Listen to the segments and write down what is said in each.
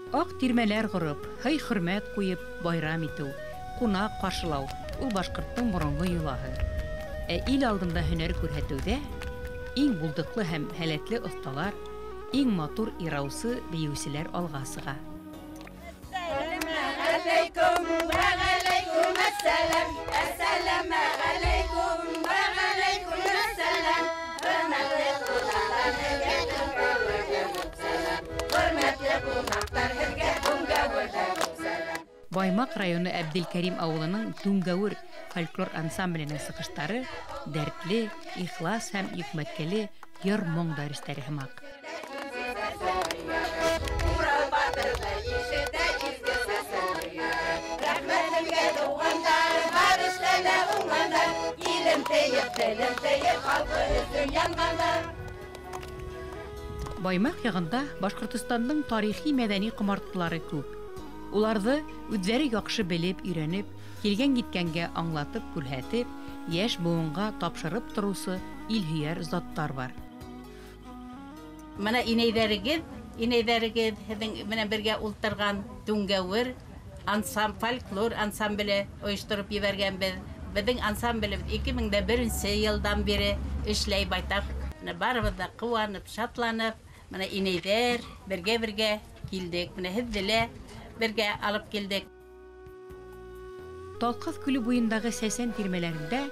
Аҡ тирмәләр ҡороп, һый-хөрмәт ҡуйып байрам итеү, ҡунаҡ ҡаршылау ул башҡорттоң боронғо йолаһы. Ә ил алдында һөнәр күрһәтеүҙә иң булдыҡлы һәм һәләтле оҫталар, иң матур ираусы, бейеүселәр алға сыға. Баймаҡ районы Әбделкәрим ауылының Түңгәүер фольклор ансамбленең сығыштары дәртле, ихлас һәм йөкмәткеле йыр-моң дәрестәре һымаҡ. Баймаҡ яғында Башҡортостандың тарихи-мәҙәни ҡомартҡылары күп. Уларҙы үҙҙәре яҡшы белеп, өйрәнеп, килгән-киткәнгә аңлатып, күрһәтеп, йәш быуынға тапшырып тороусы илһөйәр заттар бар. Мына инәйҙәрегеҙ һеҙҙең менән бергә ултырған Түңгәүер фольклор ансамбле ойоштороп ебәргәнбеҙ. Беҙҙең ансамблебеҙ 2001 йылдан бире эшләй байтаҡ. Мына барыбыҙ ҙа ҡыуанып, шатланып, мына инәйҙәр бергә-бергә килдек. Мына һеҙҙе лә бергә алып килдек. Талҡаҫ күле буйындағы сәсән тирмәләрендә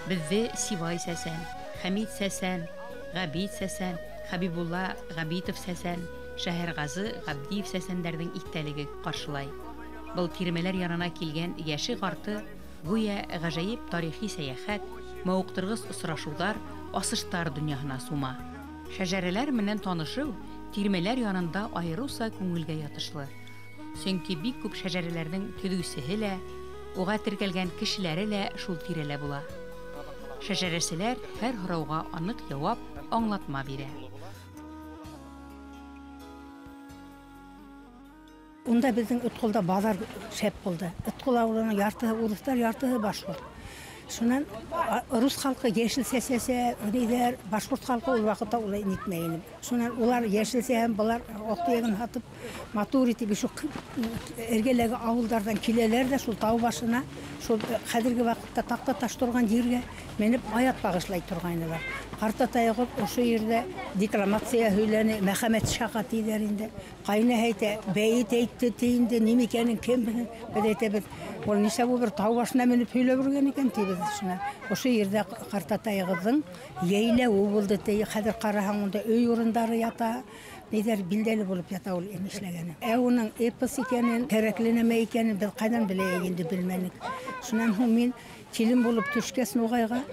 беҙҙе Сивай сәсән, Хәмит сәсән, Ғәбит сәсән, Хәбибулла Ғәбитов сәсән, Шәһәрғазы Ғәбдиев сәсәндәрҙең иҫтәлеге ҡаршылай. Был тирмәләр янына килгән йәше ҡарты гүйә ғәжәйеп тарихи сәйәхәт, мауыҡтырғыс осрашыуҙар, асыштар донъяһына сума. Шәжәрәләр менән танышыу тирмәләр янында айырыуса күңелгә ятышлы. Сөнки бик күп шәжәрәләрҙең төҙөүсеһе лә, уға теркәлгән кешеләре лә шул тирәлә була. Шәжәрәселәр һәр һорауға аныҡ яуап, аңлатма бирә. Унда беҙҙең Өтҡолда баҙар шәп булды. Өтҡол ауылының яртыһы урыҫтар, яртыһы башҡорт. Шунан рус халҡы йәшелсә сәсә, ниҙәр, башҡорт халҡы ул ваҡытта улай нитмәй ине. Шунан улар йәшелсә һәм былар аҡ-төйәген һатып, матур итеп шул эргәләге ауылдарҙан киләләр ҙә шул тау башына, шул хәҙерге ваҡытта таҡта таш торған ергә менеп аят бағышлай торғайнылар. Ҡартатайығыҙ ошо ерҙә декламация һөйләне, Мөхәммәт Шаға тиҙәр инде. Ҡайны әйтә, бәйет әйтте ти инде, нимә икәнен кем белһен. Беҙ әйтәбеҙ, ул нишләп ул бер тау башына менеп һөйләп йөрөгән икән тибеҙ. Шуна ошо ерҙә ҡартатайығыҙҙың йәйләүе булды ти. Хәҙер ҡараһаң, унда өй урындары ята, ниҙәр билдәле булып ята ул эшләгәне. Ә уның эпос икәнен, кәрәкле нәмә икәнен беҙ ҡайҙан беләйек инде, белмәнек. Шунан һуң мин килен булып төшкәс Нуғайға,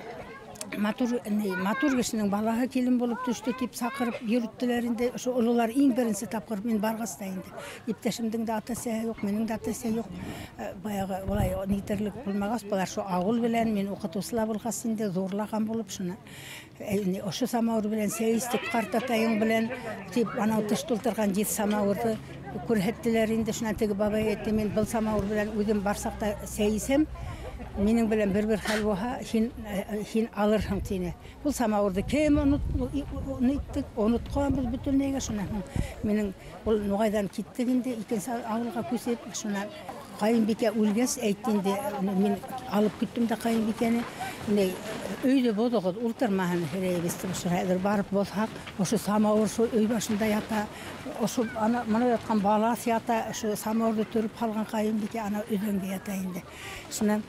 матур кешенең балаһы килен булып төштө тип саҡырып йөрөттөләр инде. Ошо ололар иң беренсе тапҡыр мин барғас та инде. Иптәшемдең дә ата-әсәһе юҡ, минең дә ата-әсә юҡ. Баяғы улай нитерлек булмағас, былар шул ауыл белән мин уҡытыусыла булғас инде ҙурлаған булып шуны. Ошо самауыр белән сәй эстек, ҡартатайың белән тип анау тыш тултырған еҙ самауырҙы күрһәттеләр инде. Шунан теге бабай әйтте, мин был самауыр белән үҙем барсаҡ та сәй эсәм, минең белән бер-бер хәл булһа, һин алырһың тине. Был самауырҙы кем онотҡанбыҙ бөтөнләйгә. Шунан һуң минең ул Нуғайҙан киттек инде, икенсе ауылға күсеп, шунан ҡайынбикә үлгәс әйтте инде, мин алып киттем дә ҡайынбикәне. Өйҙө боҙоғоҙ, ултырмаһын һерәйебеҙ тип, ошо хәҙер барып боҙһаҡ, ошо самауыр шул өй башында ята, ошо ана мына ятҡан балаҫ ята, ошо самауырҙы төрөп һалған ҡайынбикә ана өҙәңгә ята инде. Шунан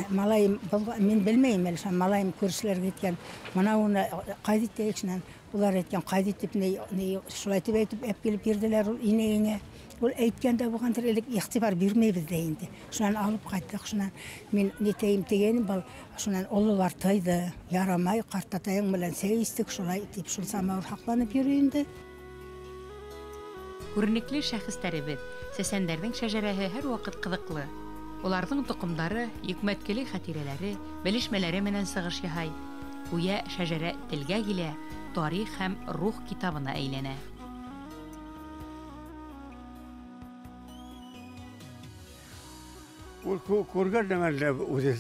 малайым, мин белмәйем әле, шунан малайым күршеләргә әйткән, мына уны ҡайҙа итәйек, шунан улар әйткән, ҡайҙа итеп, ни, шулай тип әйтеп, әп килеп бирҙеләр ул инәйеңә. Ул әйткән дә булғандыр, элек иғтибар бирмәйбеҙ ҙә инде. Шунан алып ҡайттыҡ, шунан мин нитәйем тигәнем был, шунан ололар тыйҙы, ярамай, ҡартатайың менән сәй эстек, шулай тип шул самауыр һаҡланып йөрөй инде. Күренекле шәхестәребеҙ, сәсәндәрҙең шәжәрәһе һәр ваҡыт ҡыҙыҡлы. Уларҙың тоҡомдары, йөкмәткеле хәтирәләре, белешмәләре менән сығыш яһай. Гүйә шәжәрә телгә килә, тарих һәм рух китабына әйләнә. Ул күргән нәмәләр үҙе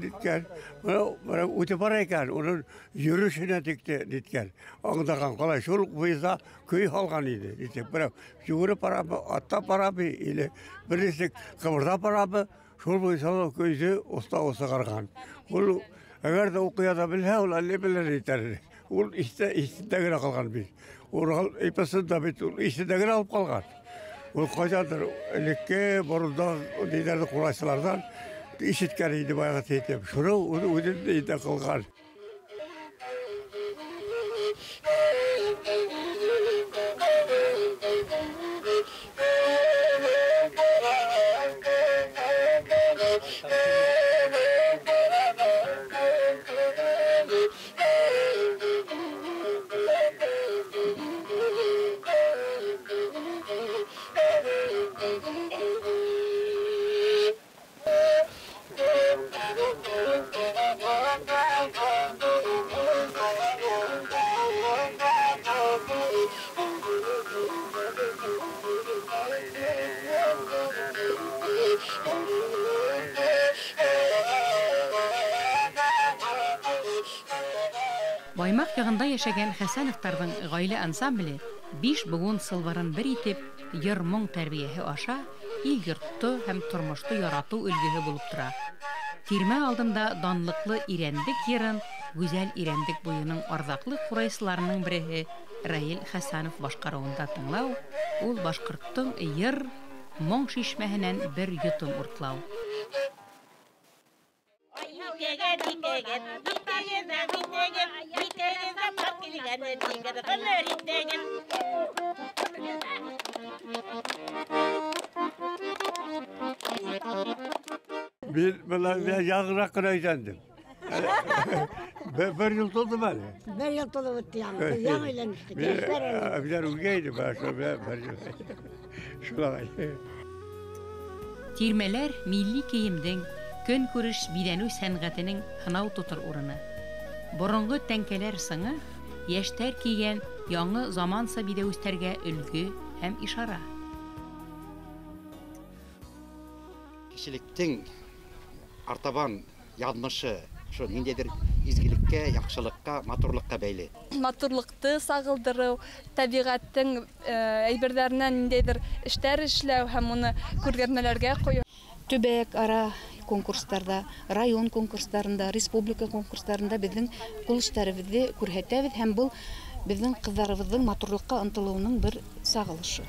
ниткән, бына үтеп бара икән, уның йөрөшөнә тикте ниткән. Аңдаған ҡалай шул буйҙа көй һалған ине. Нитеп, бына йүгереп барамы, атта барамы, или бер нисек ҡыбырҙап барамы, шул буйҙа ла көйҙө оҫта сығарған. Ул әгәр ҙә уҡый яҙа белһә, ул әллә нимәләр итәр ине. Ул иҫендә генә ҡалған бит. Урал эпосында бит ул иҫендә генә алып ҡалған. Ул ҡайҙандыр элекке борондан ниҙәрҙе ҡурайсыларҙан ишеткән ине баяғы тип. Шуны үҙен иҫендә ҡалған. Баймаҡ яғында йәшәгән Хәсәновтарҙың ғаилә ансамбле биш быуын сылбарын бер итеп, йыр-моң тәрбиәһе аша ил-йортто һәм тормошто яратыу өлгөһө булып тора. Тирмә алдында данлыҡлы Ирәндек йырын гүзәл Ирәндек буйының арҙаҡлы ҡурайсыларының береһе Раил Хәсәнов башҡарыуында тыңлау, ул башҡорттоң йыр, моң шишмәһенән бер йотом уртлау. Мин бына яңыраҡ ҡына өйләндем. Бер йыл тулдым әле. Бер йыл тулып үтте яңы. Беҙ яңы өйләнештек. Әбиләр үлгәйне, бына шул бер йыл. Шулай. Тирмәләр милли кейемдең, көнкүреш биҙәнеү сәнғәтенең һынау тотор урыны. Боронғо тәңкәләр сыңы йәштәр кейгән яңы заманса биҙәүестәргә өлгө һәм ишара. Кешелектең артабан яҙмышы ошо ниндәйҙер изгелеккә, яҡшылыҡҡа, матурлыҡҡа бәйле. Матурлыҡты сағылдырыу, тәбиғәттең әйберҙәренән ниндәйҙер эштәр эшләү һәм уны күргәҙмәләргә ҡуйыу. Төбәк ара конкурстарҙа, район конкурстарында, республика конкурстарында беҙҙең ҡул эштәребеҙҙе күрһәтәбеҙ һәм был беҙҙең ҡыҙҙарыбыҙҙың матурлыҡҡа ынтылыуының бер сағылышы.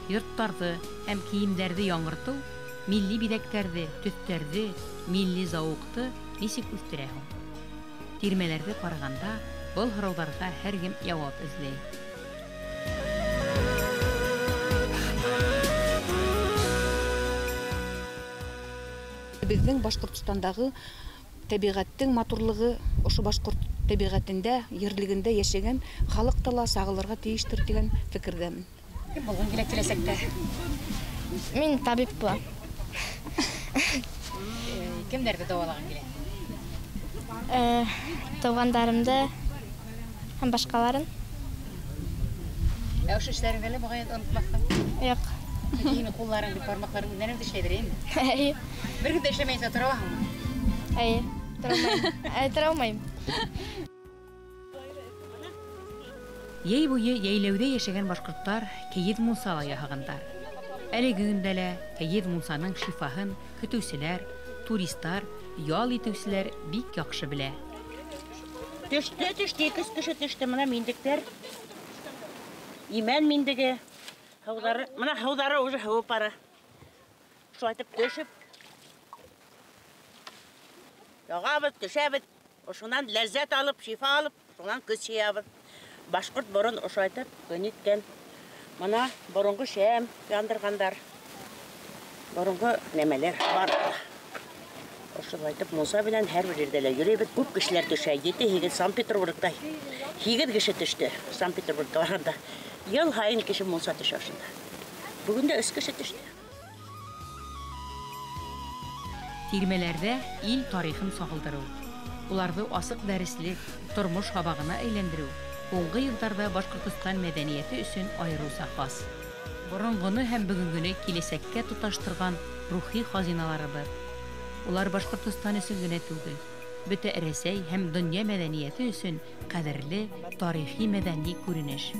Йорттарҙы һәм кейемдәрҙе яңыртыу, милли биҙәктәрҙе, төҫтәрҙе, милли зауыҡты нисек үҫтерә һуң? Тирмәләрҙе ҡарағанда был һорауҙарға һәр кем яуап эҙләй. Беҙҙең Башҡортостандағы тәбиғәттең матурлығы ошо башҡорт тәбиғәтендә, ерлегендә йәшәгән халыҡта ла сағылырға тейештер тигән фекерҙәмен. Кем булғың килә киләсәктә? Мин табип булам. Кемдәрҙе дауалағың килә? Туғандарымды һәм башҡаларын. Ә ошо эштәреңде лә моғайын онотмаҫһың? Юҡ. Һинең ҡулларың, бармаҡтарың үҙҙәрен эшләйҙер, эйме? Эйе. Бер көн дә эшләмәйенсә тора алаһыңмы? Эйе, тора алмайым. Тора алмайым. Йәй буйы йәйләүҙә йәшәгән башҡорттар кейеҙ мунса ла яһағандар. Әлеге көндә лә кейеҙ мунсаның шифаһын көтөүселәр, туристар, ял итеүселәр бик яҡшы белә. Төштө, төштө, 2 кеше төштө. Мына миндектәр. Имән миндеге. Һыуҙары, мына һыуҙары уже һыуып бара. Шулай итеп төшөп яғабыҙ, төшәбеҙ. Ошонан ләззәт алып, шифа алып, шунан көс йыябыҙ. Башҡорт борон ошолай итеп көн иткән. Мына боронғо шәм яндырғандар. Боронғо нәмәләр бар. Ошолай итеп мунса менән һәр бер ерҙә лә йөрөйбөҙ. Күп кешеләр төшә. 7-8 Санкт-Петербургта 8 кеше төштө. Санкт-Петербургка барғанда йыл һайын кеше мунса төшә ошонда. Бөгөн дә 3 кеше төштө. Тирмәләрҙә ил тарихын сағылдырыу, уларҙы асыҡ дәреслек, тормош һабағына әйләндереү һуңғы йылдарҙа Башҡортостан мәҙәниәте өсөн айырыуса хас. Боронғоно һәм бөгөнгөнө киләсәккә тоташтырған рухи хазиналарыбыҙ. Улар Башҡортостан өсөн генә түгел, бөтә Рәсәй һәм донъя мәҙәниәте өсөн ҡәҙерле тарихи мәҙәни күренеш.